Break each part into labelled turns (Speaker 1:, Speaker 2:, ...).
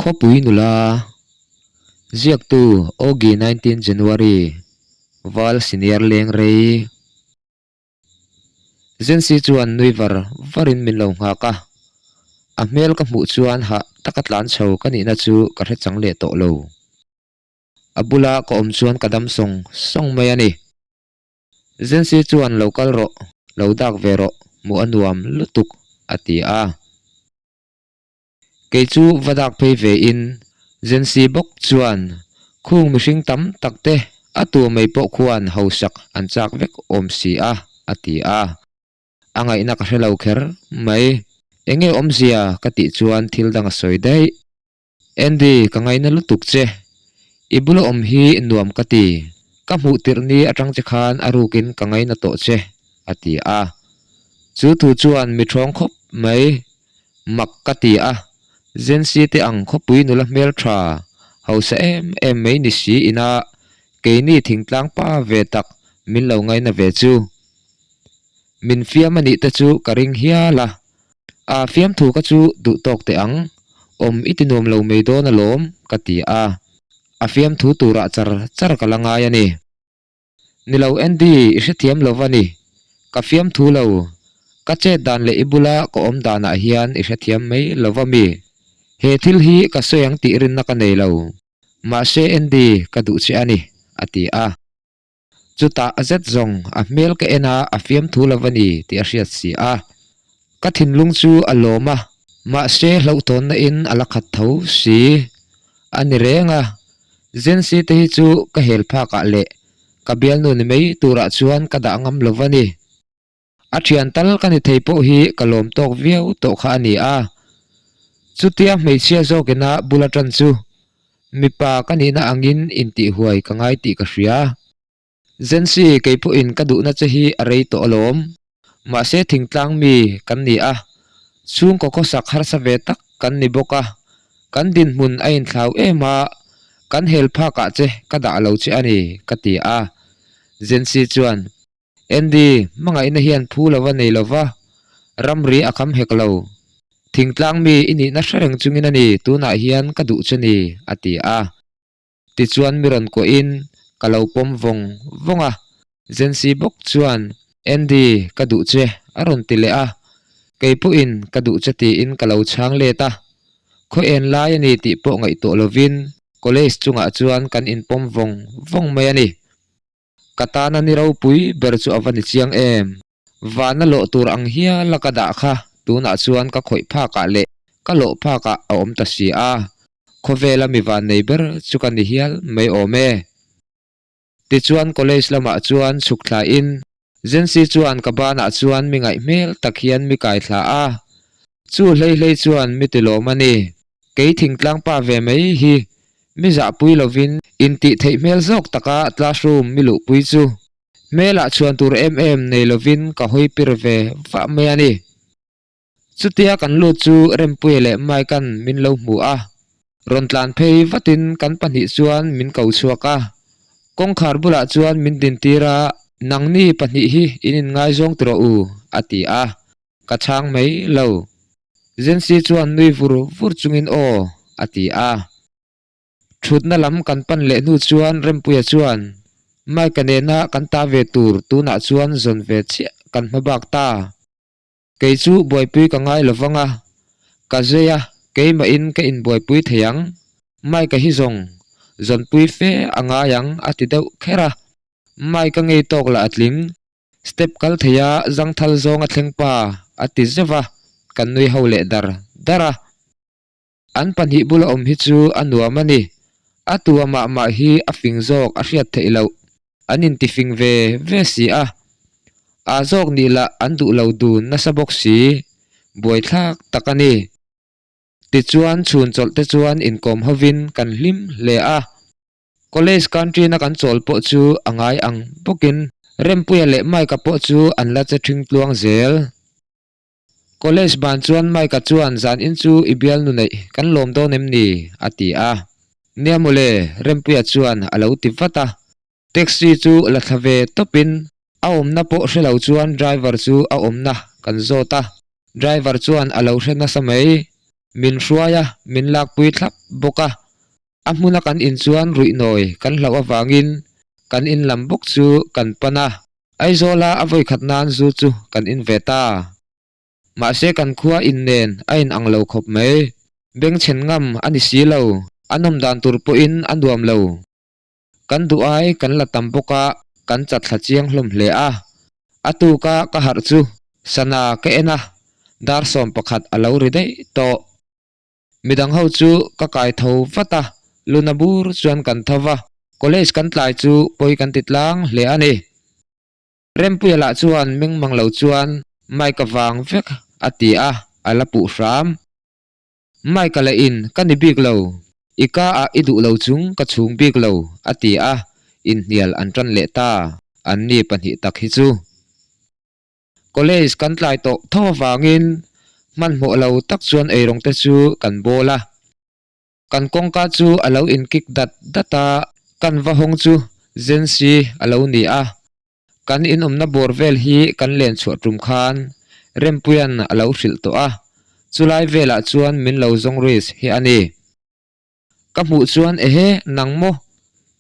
Speaker 1: Khawpui nula, Ziaktu Ogi 19 January, Val Senior leng rei. Zensi chuan nui var varin min lo nghak a, a hmel ka hmuh chuan hah taka tlan chho ka nihna chu ka hre chang leh tawh lo. A bula ka awm chuan ka dam sawng sawng mai a ni. Zensi chuan lo kal rawh, lo dak ve rawh, hmuh a nuam lutuk, a ti a. Kei chu va dak phei ve in Zensi bawk chuan khung mihring tam tak te a tur mai pawh khuan hausak an chak vek awm si a, a ti a. A ngaihna ka hre lo kher mai. Enge awmzia ka tih chuan thil dang a sawi daih. Andy, ka ngaina lutuk che. I bula awm hi nuam ka ti. Ka hmuh tirh ni atang che khan a rukin ka ngaina tawh che, a ti a. Chu thu chuan mi thawng khawp mai. Mak ka ti a, Zensi te ang khawpui nula hmel tha, hausa em em mai ni si ina keini thingtlang pa ve tak min lo ngaina ve chu. Min fiam a nih te chu ka ring hial a, a fiamthu ka chu duh tawk teh ang, awm i ti nuam lo mai dawn alawm ka ti a, a fiamthu turah char char ka la ngai a ni. Ni lo Andy, i hrethiam lo va ni. Ka fiamthu lo. Ka chet dan leh i bula ka awm danah hian i hrethiam mai lo va mi. He thil hi ka sawi ang tih rinna ka nei lo. Mahse Andy, ka duh che a ni, a ti a. Chutah a zet zawng, a hmel ka en a, a fiamthu lo va ni tih a hriat si a. Ka thinlung chu a lawm a, mahse hlauhtawnna in a la khat tho si. A ni reng a, Zensi te hi chu ka hel phak ah leh ka bialnu ni mai turah chuan ka dah ngam lo va ni. A thian tal ka ni thei pawh hi ka lawm tawk viau tawh kha a ni a. Chutia hmeichhia zawkina bula tan chu mipa ka nihna angin intihhuai ka ngai tih ka hria. Zensi, kei pawhin ka duhna che hi a rei tawh alawm. Mahse thingtlang mi kan ni a, chhungkaw khawsak harsa ve tak kan ni bawk a, kan dinhmun a inthlau em a, kan hel phakah che ka dah lo che a ni, ka ti a. Zensi chuan, Andy, hmangaihna hian phu lova nei lova, ramri a kham hek lo. Thingtlang mi i nihna hre reng chungin a ni, tunah hian ka duh che ni, a ti a. Tichuan mi rawn kuahin ka lo pawm vawng vawng a, Zensi bawk chuan Andy ka duh che a rawn ti leh a, kei pawhin ka duh che tiin ka lo chhang let a, khaw en lai a ni tih pawh ngaihtuah lovin college chungah chuan kan inpawm vawng vawng mai a ni. Ka tana ni ropui ber chu a va ni chiang em? Vana lawh tur ang hial a ka dah kha tunah chuan ka khawih phakah leh ka lawh phakah a awm ta si a, khawvela mi van nei ber chu ka ni hial mai awm e. Tichuan college lamah chuan chhuk thlain Zensi chuan ka banah chuan mi ngaih hmel tak hian mi kai thla a, chu hlei hlei chuan mi ti lawm a ni. Kei thingtlang pa ve mai hi mi zahpui lovin intih theih hmel zawk taka classroom mi luhpui chu Hmelah chhuan tur em em nei lovin ka hawi pir ve vah mai a ni. Chutia kan lut chu Rempuia leh Mike-a'n min lo hmu a, rawn tlan phei vatin kan pahnih chuan min ko chhuak a. Kawngkhar bulah chuan min dintir a, Nangni pahnih hi in inngaizawng ti rawh u, a ti a. Ka chhang mai lo. Zensi chuan nui vur vur chungin aw, a ti a. Thutna lam kan pan leh hnu chuan Rempuia chuan, Mike-a nena kan ta ve tur tunah chuan zawn ve chiah kan hma bak ta. Kei chu buaipui ka ngai lo vang a, ka zei a, keimahin ka inbuaipui thei ang. Mike-a hi zawng zawnpui fe a ngai ang a ti deuh kher a. Mike-a ngei tawk lah a tling, step kal thei a zangthal zawng a thleng pa a ti zeuh a, kan nui ho leh dar dar a. An pahnih bula awm hi chu a nuam a ni. A tua mah mah hi a fing zawk a hriat theih loh. An intifing ve ve si a. Aa zawk nih lah an duh lo dun nasa bawk si. Buaithlak tak a ni. Tichuan chhun chawlh te chuan inkawm hovin kan hlim hle a. College canteen a kan chawl pawh chu a ngai ang bawkin Rempuia leh Mike-a pawh chu an la che ṭhing tluang zel. College ban chuan Mike-a chuan zan in chu i bialnu neih kan lawm dawn em ni? a ti a. Nia mawle, Rempuia chuan a lo ti vat a. Taxi chu la thla ve tawpin a awmna pawh hre lo chuan driver chu a awmna kan zawt a. Driver chuan a lo hre nasa mai. Min hruai a, min lakpui thlap bawk a. A hmuna kan in chuan ruih nawi kan hlauh avangin kan in lam bawk chu kan pan a. Aizawla a vawikhat nan zu chu kan in ve ta. Mahse kan khua in nen a in ang lo khawp mai. Bengchhen ngam a ni si lo, a nawm dan tur pawhin a nuam lo. Kan duh ai kan la tam bawk a, kan chat thla chiang hlawm hle a. A tuka ka harh chu sana ka en a, dar 11 a lo ri daih tawh. Midang ho chu ka kai tho vat a, luna bur chuan kan tho va, college kan tlai chu pawi kan ti tlang hle a ni. Rempuia lah chuan meng mang lo chuan Mike-a vang vek a ti a, a la puh hram. Mike-a leh in ka ni bik lo, i ka ah i duh lo chung ka chhung bik lo a ti a, inhnial an tan leh ta, an ni pahnih tak hi chu. College kan tlai tawh tho avangin hmanhmawh lo tak chuan eirawng te chu kan bawl a. Kan kawngka chu a lo inkik dat dat a, kan va hawng chu Zensi a lo ni a. Kan inawmna bawr vel hi kan len chhuah tum khan Rempuia'n a lo hrilh tawh a, chulai velah chuan min lo zawng risk hi a ni. Ka hmuh chuan ehe nang maw?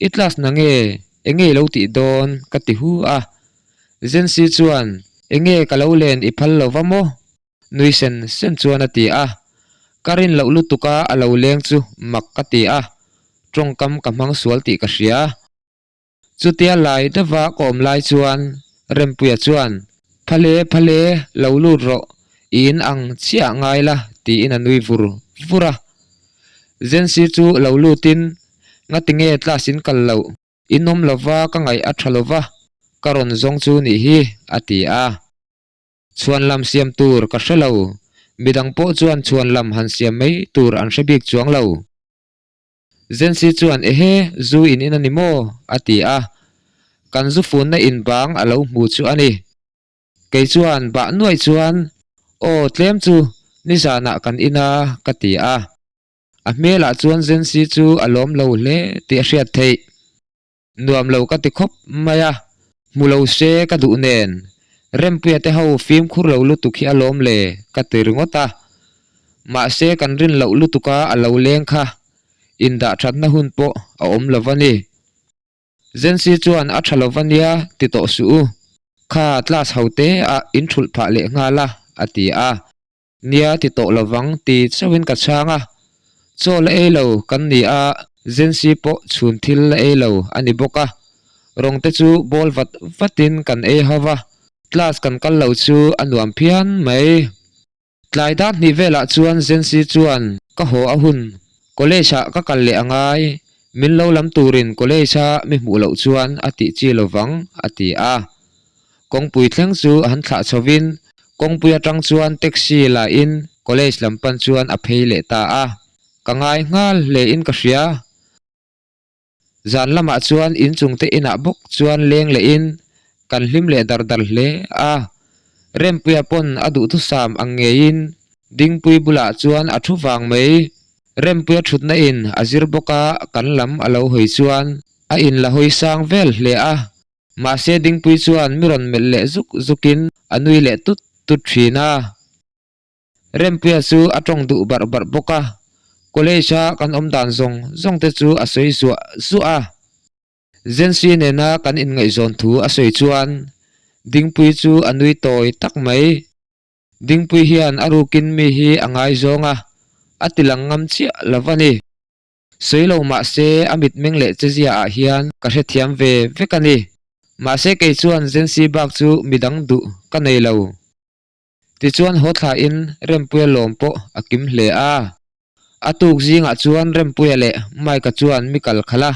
Speaker 1: I class na nge? Enge i lo tih dawn? Ka ti hu a. Zensi chuan enge ka lo len i phal lo va maw? Nui sen sen chuan a ti a. Ka rin loh lutuk a a lo leng chu mak ka ti a, tawngkam ka hmang sual tih ka hria. Chutia lai deuha ka awm lai chuan Rempuia chuan, Phale, phale, lo lut rawh, i in ang chiah ngai la, tiin a nui vur vur a. Zensi chu lo lutin, Ngatinge class in kal loh, in awm lova ka ngaih a tha lova, ka rawn zawng chu nih hi, a ti a. Chhuan lam siam tur ka hre lo, midang pawh chuan chhuan lam han siam mai tur an hre bik chuang lo. Zensi chuan, Ehe, zu in in a ni maw? a ti a. Kan zu funna in bang a lo hmu chu a ni. Kei chuan bah nuaih chuan, Aw, tlem chu nizanah kan in a, ka ti a. A hmelah chuan Zensi chu a lawm lo hle tih a hriat theih. Nuam lo ka ti khawp mai a, hmu lo se ka duh nen, Rempuia te ho fimkhur lo lutuk hi a lawm le ka ti ringawt a. Mahse kan rin loh lutuk a a lo leng kha, indah thatna hun pawh a awm lo va ni. Zensi chuan a tha lo va nia ti tawh suh u, kha class ho te ah in thulh phah leh nghal a, a ti a. Nia ti tawh lovang ti chauhin ka chhang a, chaw la ei lo kan ni a, Zensi pawh chhun thil la ei lo a ni bawk a, rawng te chu bawl vat vatin kan ei ho va, class kan kal lo chu a nuam phian mai. Tlai dar hnih velah chuan Zensi chuan ka haw a hun, college ah ka kal leh a ngai, min lo lam turin college a mi hmuh loh chuan a tih chi lovang a ti a. Kawngpui thleng chu han thlah chhovin kawngpui atang chuan taxi la in college lam pan chuan a phei leh ta a, ka ngai nghal hle in ka hria. Zan lamah chuan inchung te inah bawk chuan leng leh in kan hlim leh dar dar hle a, Rempuia pawn a duhthusam ang ngeiin Dingpui bulah chuan a thu vang mai. Rempuia thutna in a zir bawk a, kan lam a lo hawi chuan a in la hawi sang vel hle a. Mahse Dingpui chuan mi rawn melh leh zuk zukin a nui leh tut tut thin a. Rempuia chu a tawng duh barh barh bawk a, college a kan awm dan zawng zawng te chu a sawi zuah zuah a. Zensi nena kan inngaihzawn thu a sawi chuan Dingpui chu a nui tawi tak mai. Dingpui hian a rukin mi hi a ngaizawng a, a tilang ngam chiah lo a ni. Sawi lo mah se a mitmeng leh chezia ah hian ka hrethiam ve vek a ni. Mahse kei chuan Zensi bak chu midang duh ka nei lo. Tichuan haw thlain Rempuia lawm pawh a kim hle a. A tuk zingah chuan Rempuia leh Mike-a chuan mi kal khalh a.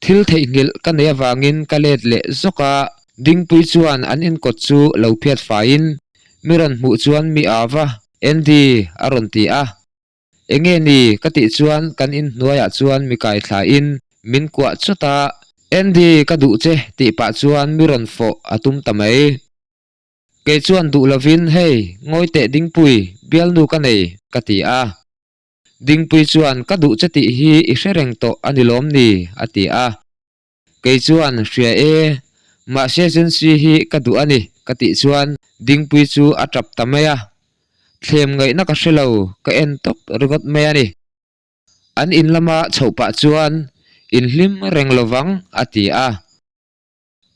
Speaker 1: Thil theihnghilh ka nei avangin ka let leh zawk a, Dingpui chuan an inkawt chu lo phiat faiin mi rawn hmuh chuan mi au va, Andy a rawn ti a. Enge ni ka tih chuan kan inhnuaiah chuan mi kai thlain min kuah chawt a, Andy ka duh che tih pah chuan mi rawn fawh a tum ta mai. Kei chuan duh lovin hei ngawi teh Dingpui, bialnu ka nei ka ti a. Dingpui chuan ka duh che tih hi i hre reng tawh a ni lawm ni a ti a. Kei chuan hria e, mahse Zensi hi ka duh a ni ka tih chuan Dingpui chu a tap ta mai a. Thlem ngaihna ka hre lo, ka en tawp ringawt mai a ni. An in lama chhoh pah chuan, In hlim reng lovang, a ti a.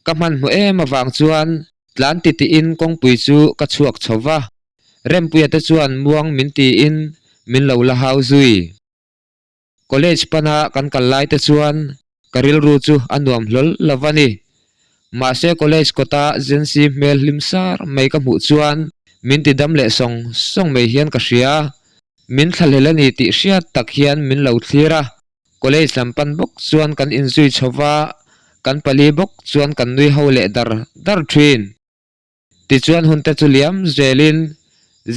Speaker 1: Ka hmanhmawh em avang chuan tlan titiin kawngpui chu ka chhuak chho va, Rempuia te chuan muang min tiin min lo la hau zui. College pana kan kal lai te chuan ka rilru chu a nuam hlawl lo va ni. Mahse college kawta Jency hmel hlim sar mai ka hmuh chuan min ti dam leh sawng sawng mai hian ka hria. Min thlahlel a ni tih hriat tak hian min lo thlir a, College lam pan bawk chuan kan inzui chho va, kan pali bawk chuan kan nui ho leh dar dar thin. Tichuan hun te chu liam zelin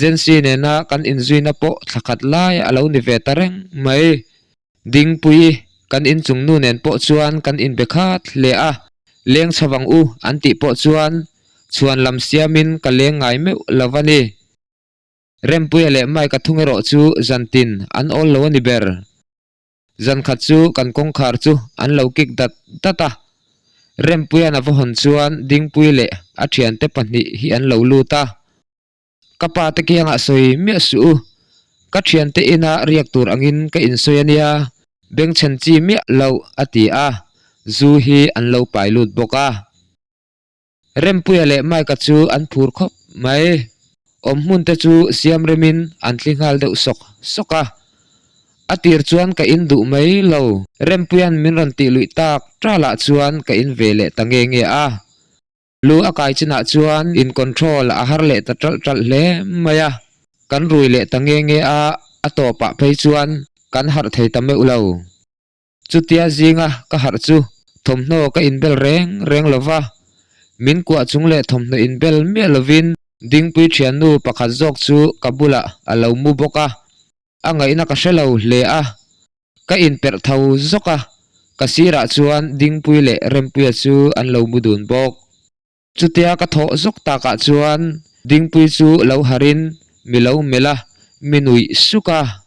Speaker 1: Jency nena kan inzuina pawh thla khat lai a lo ni ve ta reng mai. Dingpui kan inchung nu nen pawh chuan kan inbe khat hle a, leng chho vang u an tih pawh chuan chhuan lam siamin ka leng ngai meuh lo va ni. Rempuia leh Mike-a thung erawh chu zantin an awl lo a ni ber. Zankhat chu kan kawngkhar chu an lo kik dat dat a. Rempuia'n a va hawn chuan Dingpui leh a thiante pahnih hi an lo lut a. Ka pa te kiangah sawi miah suh u. Ka thiante ina riak tur angin ka insawi a nia, bengchhen chi miah loh a ti a, zu hi an lo pai lut bawk a. Rempuia leh Mike-a chu an phur khawp mai. Awm hmun te chu siam remin an thli nghal deuh sawk sawk a. A tir chuan ka in duh mai lo. Rempuia'n min rawn tih luih tak talah chuan ka in ve leh ta nge nge a. Lu a kai chinah chuan in control a har leh ta ṭalh ṭalh hle mai a. Kan rui leh ta nge nge a, a tawpah phei chuan kan harh thei ta meuh lo. Chutia zinga ka harh chu thawmhnaw ka inbel reng reng lo va, min kuah chung leh thawmhnaw inbel miah lovin Dingpui thiannu pakhat zawk chu ka bulah a lo mu bawk a, a ngaihna ka hre lo hle a, ka inperh tho zawk a, ka sirah chuan Dingpui leh Rempuia chu an lo mu dun bawk. Chutia ka thawh zawk takah chuan Dingpui chu lo harin mi lo melh a, mi nuih suk a.